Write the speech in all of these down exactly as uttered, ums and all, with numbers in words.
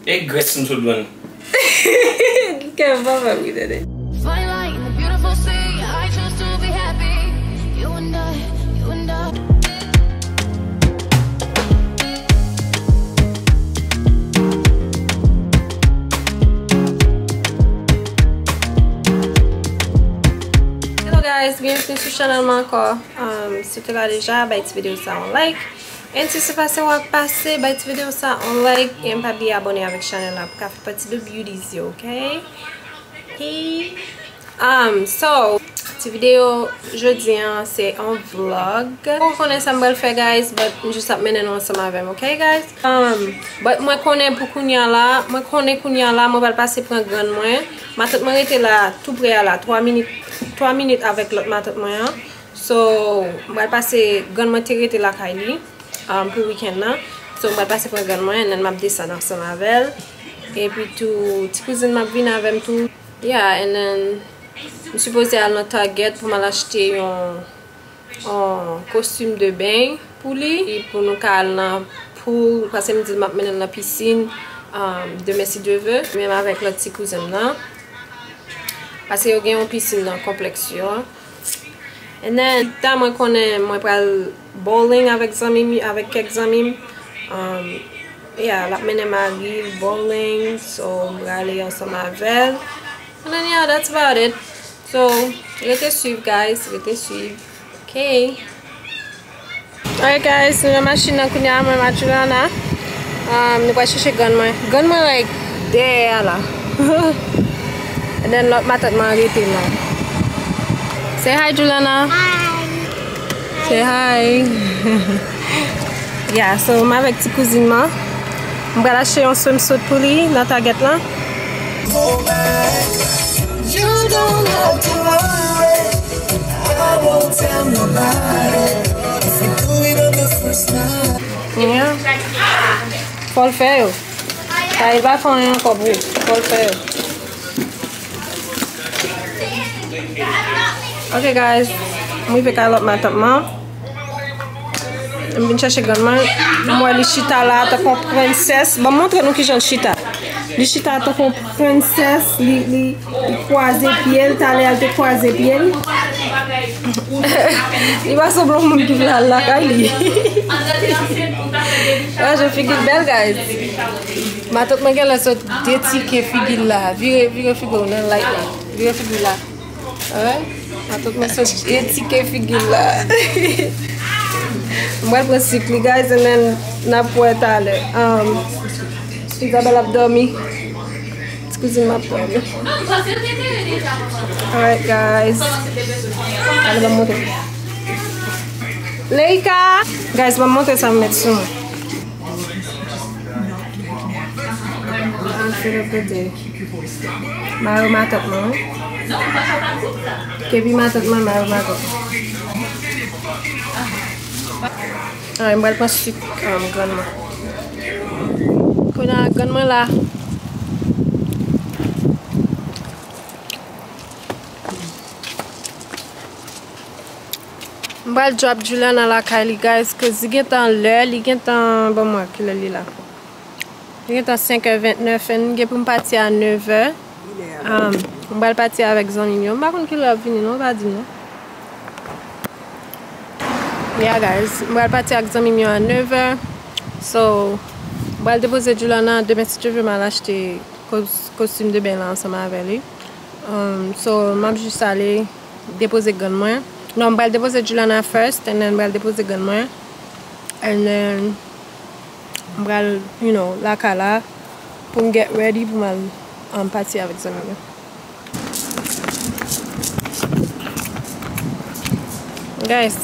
E grès m sot jwenn. Kè papa wi tande. Fine light in the beautiful sea. I choose to be happy. You and I, you and I. Hello guys, byenveni sou chanèl mwen ankò. Um, si w te la deja, bay ti videyo sa yon like. And si se pa se w ap pase, bay ti videyo sa yon like. And pa bliye abòne avèk chanèl la pou ka fè pati de beauties yo, ok? Hey. Um, so, ti videyo jodi an, se yon vlog. Ou konnen sa m pral fè, guys, but m jis ap mennen nou ansanm avè m, ok, guys? Um, but mwen konnen pou kounya la, mwen konnen kounya la, mwen pral pase pran grann mwen. Matant mwen rete la, tou pre a la, twa minit, twa minit avèk lòt matant mwen an. So, m pral pase, grann mwen te rete lakay li, um, pou weekend nan. So, m pral pase pran grann mwen, and then m ap desann ansanm avè l. Epi tou, ti kouzin m ap vin avè m tou. Yeah, and then, m sipoze al nan Target pou m al achte yon, yon kostim de beny pou li. E pou nou ka al nan pool, paske m di l m ap mennen l nan pisin, um, demen si Dye vle. Menm avèk lòt ti kouzin m nan. Paske yo gen yon pisin nan konplèks yo. And then, pita mwen konnen mwen pral bowling avèk zanmi m, avèk kèk zanmi m. Um, yeah, l ap mennen mari l bowling, so m prale ansanm avè l. And then, yeah, that's about it. So, rete swiv, guys, rete swiv. Ok. Alright guys, nou nan machin nan kounye a, mwen ak Juliana. Um, nou pral chèche grann mwen. Grann mwen, like, dèyè a la. And then lòt matant mwen rete la. Say hi, Juliana. Hi. Say hi. Yeah, so m avèk ti kouzin mwen. M pral achte yon swimsuit pou li nan Target lan. You don't have to worry. I won't tell nobody. If we do it on the first night. Yeah. Fò l fè yo. Sa e pa fè anyen ankò pou ou. Fò l fè yo. Ok guys, m rive kay lòt matant mwen. M vin chèche grann mwen. M wè li chita la tankou yon prensès. Ban m montre nou kijan l chita. Li chita tankou yon prensès. Li, li, li kwaze pye l. Talè a l te kwaze pye l. Li pa sanble yon moun ki vle al lakay li. Wè jan figi l bèl, guys. Matant mwen genlè sot detike figi l la. Vire, vire figi w nan light la. Vire figi w la. Alright? Matant mwen sot detike figi l la. M pral pran sik li, guys, and then n ap wè talè. Um, Isabelle ap dòmi. Ti kouzin m ap dòmi. Alright, guys. Talè ban m montre. Leika! Guys, ban m montre sa m met sou mwen. Ah, se lòt kote. Mayo matant mwen, wi. Kepi matant mwen, mayo matant mwen. Alright, m pral pran sik, um, grann mwen. Kounye a, grann mwen la. M pral drop Juliana lakay li, guys, 'cause li gentan lè, li gentan, ban m wè kilè li la. Li gentan senk è vennèf, and m gen pou m pati a nèv è. Um, m pral pati avèk zanmi m yo. M pa konn kilè y ap vini, non, pa di m, non. Yeah, guys, m pral pati ak zanmi m yo a nèv è. So, m pral depoze Juliana, demen si Dye vle m al achte kos-, kostim de beny la ansanm avè li. Um, so, m ap jis ale depoze grann mwen. Non, m pral depoze Juliana first, and then m pral depoze grann mwen. And then, m pral, you know, lakay la pou m get ready pou m al, um, pati avèk zanmi m yo. Guys,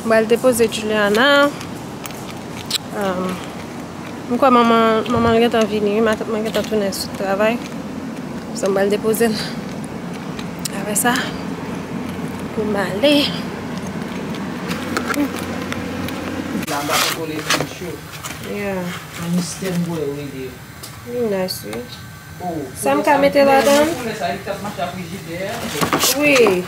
m pral depoze Juliana. Um, m kwè manman, manman l gentan vini, wi, matant mwen gentan tounen sot travay. So, m pral depoze l. Apre sa, pou m ale. La m pa kontwole french yo. Yeah. An mistè m bwè rele. Li nice, wi. Oh, sa m ka mete ladan? Koulè sa, li t ap mache ak frijidè. Wi.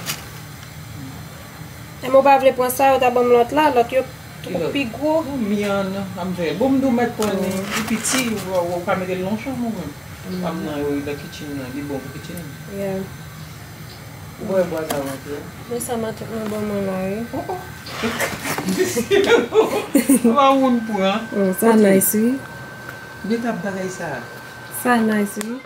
E mwen pa vle pran sa, yo ta ban m lòt la, lòt yo Ou pi gwo. Zanmi an, an m fè. Bon, m di w mèt pran li pi piti, ou, ou ka mete l nan chanm ou menm. Chanm nan, yo, nan kitchen nan, li bon pou kitchen nan. Yeah. Ou wè bwa sa rantre. Men sa matant mwen ban mwen la, wi. Oh, oh. Ou pa moun pran. Oh, sa nice, wi. Men tap bagay sa. Sa nice, wi.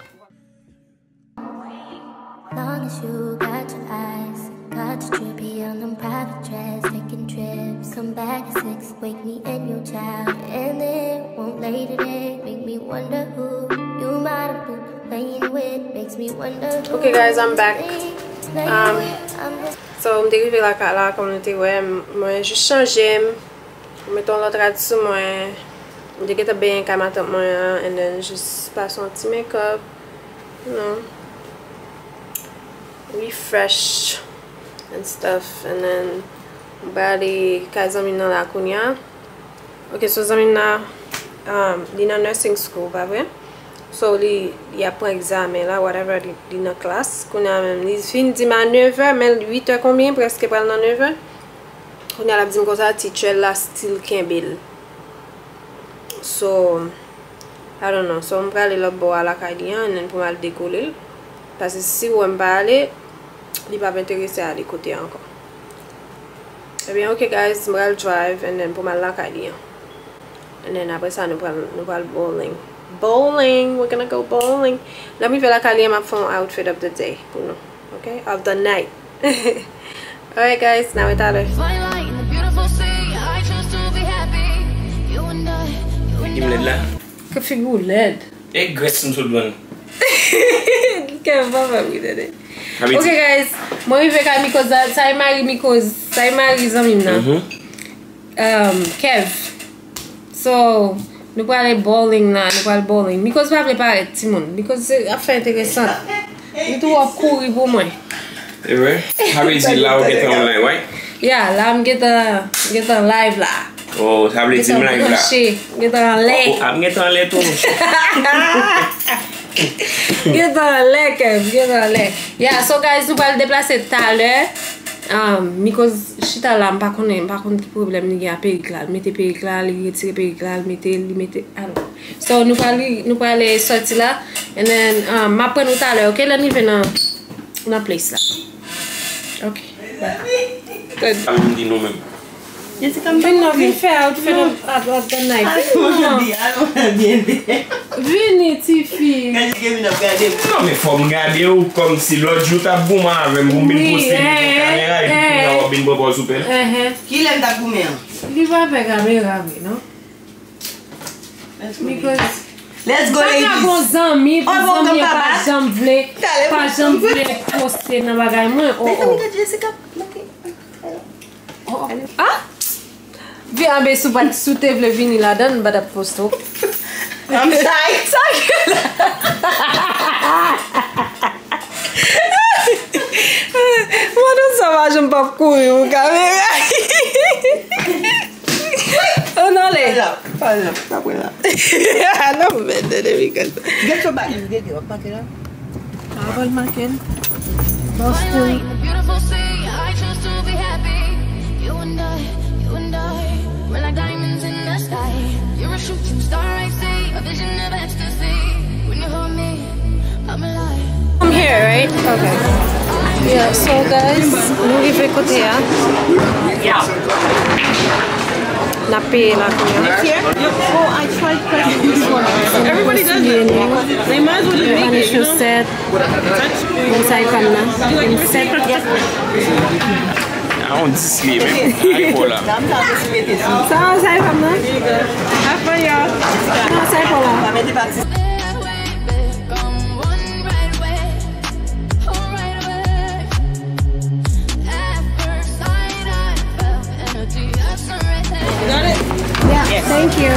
Long as you got your eyes, got your drippy on them private jets, taking trips, come back at six, wake me and your child, and it won't late today, make me wonder who you might have been playing with, makes me wonder who. Okay, guys, I'm back. Um, so, m te rive lakay la, kòm nou te wè, m- mwen jis chanje m, m mete yon lòt rad sou mwen, m te gentan benyen kay matant mwen an, and then jis pase yon ti make up, you know, refresh and stuff, and then m prale kay zanmi m nan la kounye a. Ok, so zanmi m nan, um, li nan nursing school, pa vre? So, li, li ap pran egzamen la, whatever, li, li nan klas. Kounye a menm, li fin di m a nevè, men uit è konbyen, prèske pral nan nevè. Kounye a l ap di m konsa, teacher la still kenbe l. So, I don't know. So, m prale lòt bò a lakay li an, and then pou m al dekole l. Paske si w wè m pa ale, li p ap enterese ale kote a ankò. Ebyen, ok, guys, m pral drive, and then pou m al lakay li an. And then apre sa, nou pral, nou pral bowling. Bowling! We're gonna go bowling! Lè m rive lakay li an, m ap fè yon outfit of the day pou nou. Ok? Of the night. Alright, guys, now we talk. Fine line, the beautiful sea. I choose to be happy. You and I, you and I. Figi m lèd la. Ke figi w lèd. E grès m sot vann. Kè m pa fè m ri, tande. Ok, guys, mwen rive kay Mikoz la. Sa e mari Mikoz. Sa e mari zanmi m nan. Mhm. Um, Kev. So, nou prale bowling la, nou pral bowling. Mikoz pa vle parèt, timoun. Mikoz se afè enteresan. Li tou ap kouri pou mwen. E vre? Sa vle di la ou gentan online, right? Yeah, la m gentan, m gentan live la. Oh, sa vle di m live la. Gentan branche, gentan anlè. Oh, oh, ah, m gentan anlè tou. Gentan anlè, Kev, gentan anlè. Yeah, so guys, nou pral deplase talè. Um, Mikoz chita la, m pa konnen, m pa konn ki pwoblèm li gen ak perik la. Li mete perik la, li retire perik la, li mete, li mete, I don't know. So, nou pral, nou pral sòti la, and then, um, m ap pran nou talè, ok? Lè n rive nan, nan place la. Ok, bye. Good. Sa m di nou menm. Jessica, m pa vin nan, vin fè outfit of, of, of the night. Vin non. Vini, tifi. Gade Kevin ap gade m. Non, men fò m gade w kòmsi lòt jou w t ap goumen avè m pou m vin poste devan kamera, epi kounye a w ap vin pran pòz ou pè. Kilè m t ap goumen an? Li pa pè kamera vre, non? Let's go, ladies. Let's go, ladies. Sa ka gon zanmi, pou zanmi an pa janm vle, pa janm vle poste nan bagay mwen. Oh, oh. Jessica, ok. Oh, oh. Ah? Vi abe sou bat, si w te vle vini ladan, m pa t ap poste w. I'm shy. Sa ki la? Mwen nou sa pa janm p ap kouri pou kamera. Ann ale. Pa la, pa la, pa la. Non, men, tande, Mikoz. Get your bag. Get your bag. Apre l make l. Boston. Fine line, the beautiful sea. I choose to be happy. You and I, you and I, we're like diamonds in the sky. You're a shooting star, I see a vision of ecstasy. When you hold me, I'm alive. I'm here, right? Okay. Yeah, so guys, nou rive kote a. N ap peye la kounye a. It's here? Oh, I tried pressing this one. Everybody does that. They might as well just make it, you know? Chosèt. Bon, sa e pa m nan. Chosèt. A, on dis li menm. Ay, pou la. Sa, sa e pa m nan. Have fun, y'all. Non, sa e pa la. Got it? Yeah, thank you.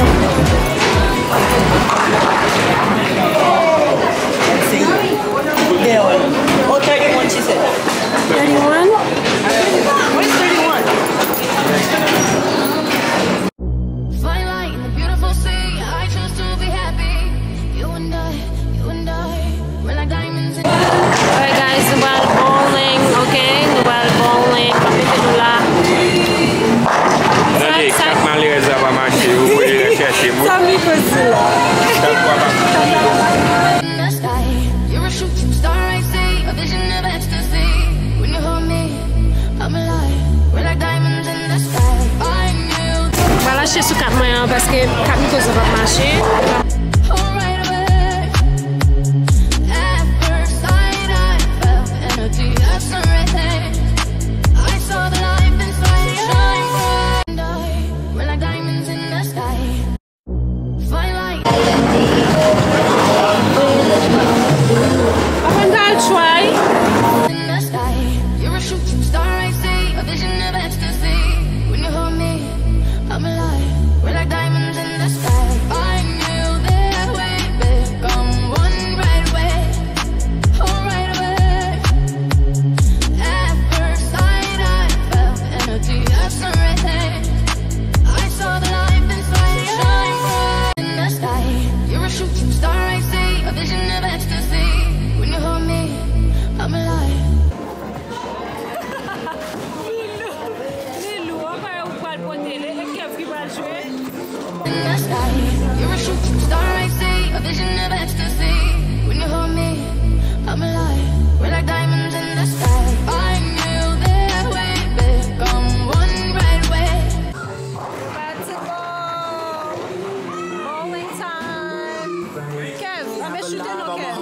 Let's see. There. Oh, thirty-one, she said. Thirty-one? What is thirty-one? Fine line, the beautiful sea. I choose to be happy. You Paske Kat Mikozo p ap mache. Papa m ta al try. Lilou, anba yo pral pote, e Kev ki pral jwe. About to go. Bowling time. Kev, anbe choute non, Kev.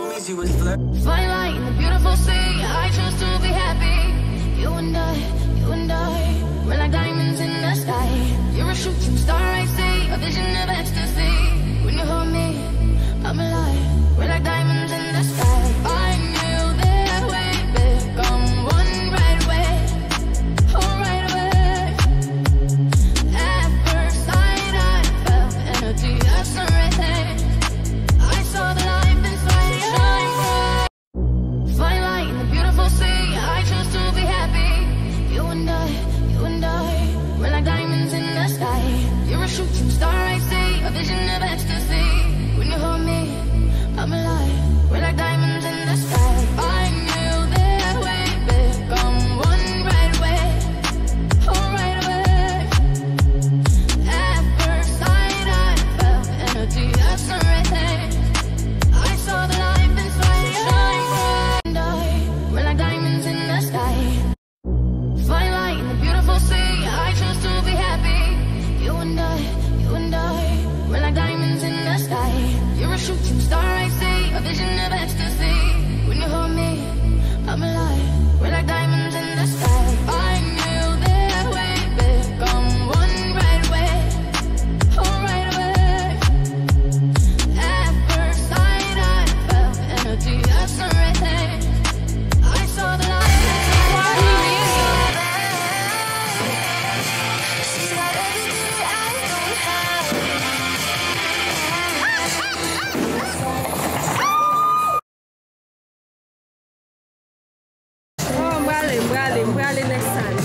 Oh, m prale, m prale, m prale next time.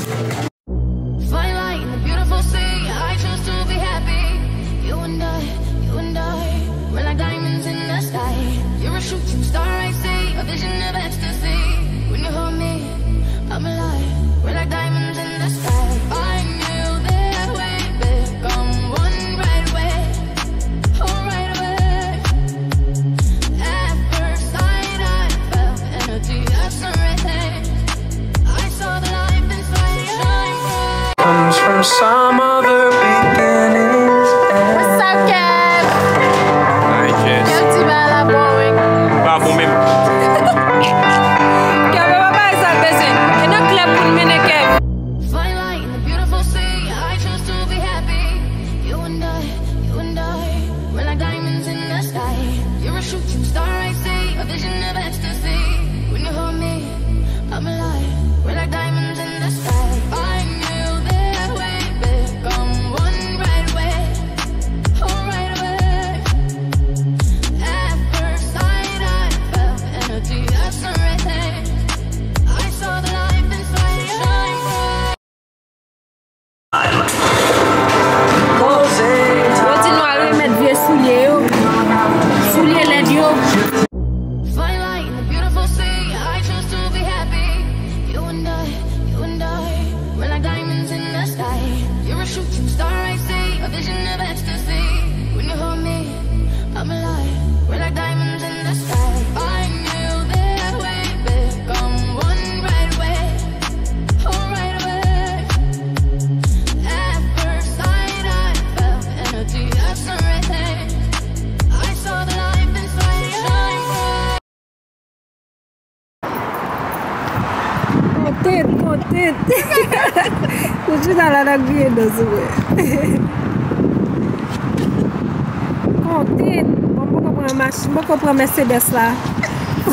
Comes from some other beginnings. What's up, Kev? Hi, Jess. Kev di bagay la bon, wi. Pa bon menm. Kev, e pa bagay sa l bezwen. E nan klèb pou n mennen Kev. Yo di nou al remèt vye soulye yo. Soulye lèd yo. Tit. Ou chita la nan griye do sou mwen. Kontit. Bon, m poko pran machin, m poko pran Mercedes la. M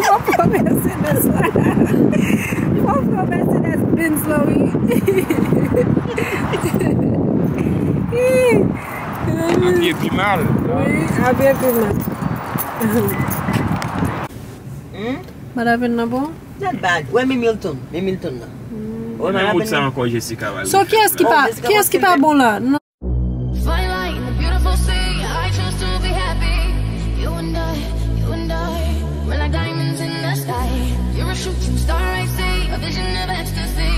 poko pran Mercedes la. M poko pran Mercedes Benz la, wi. Ih. Apye pi mal. Wi, apye pi mal. Hmm? Madame nan bon? Not bad. Wè, men Milton. Men Milton nan. Wè, men wout sa ankò, Jessica Valmont. So, kiyès ki pa, kiyès ki pa bon la? Non. Fine light in the beautiful sea. I chose to be happy. You and I, you and I. We're like diamonds in the sky. You're a shooting star, I see. A vision of ecstasy.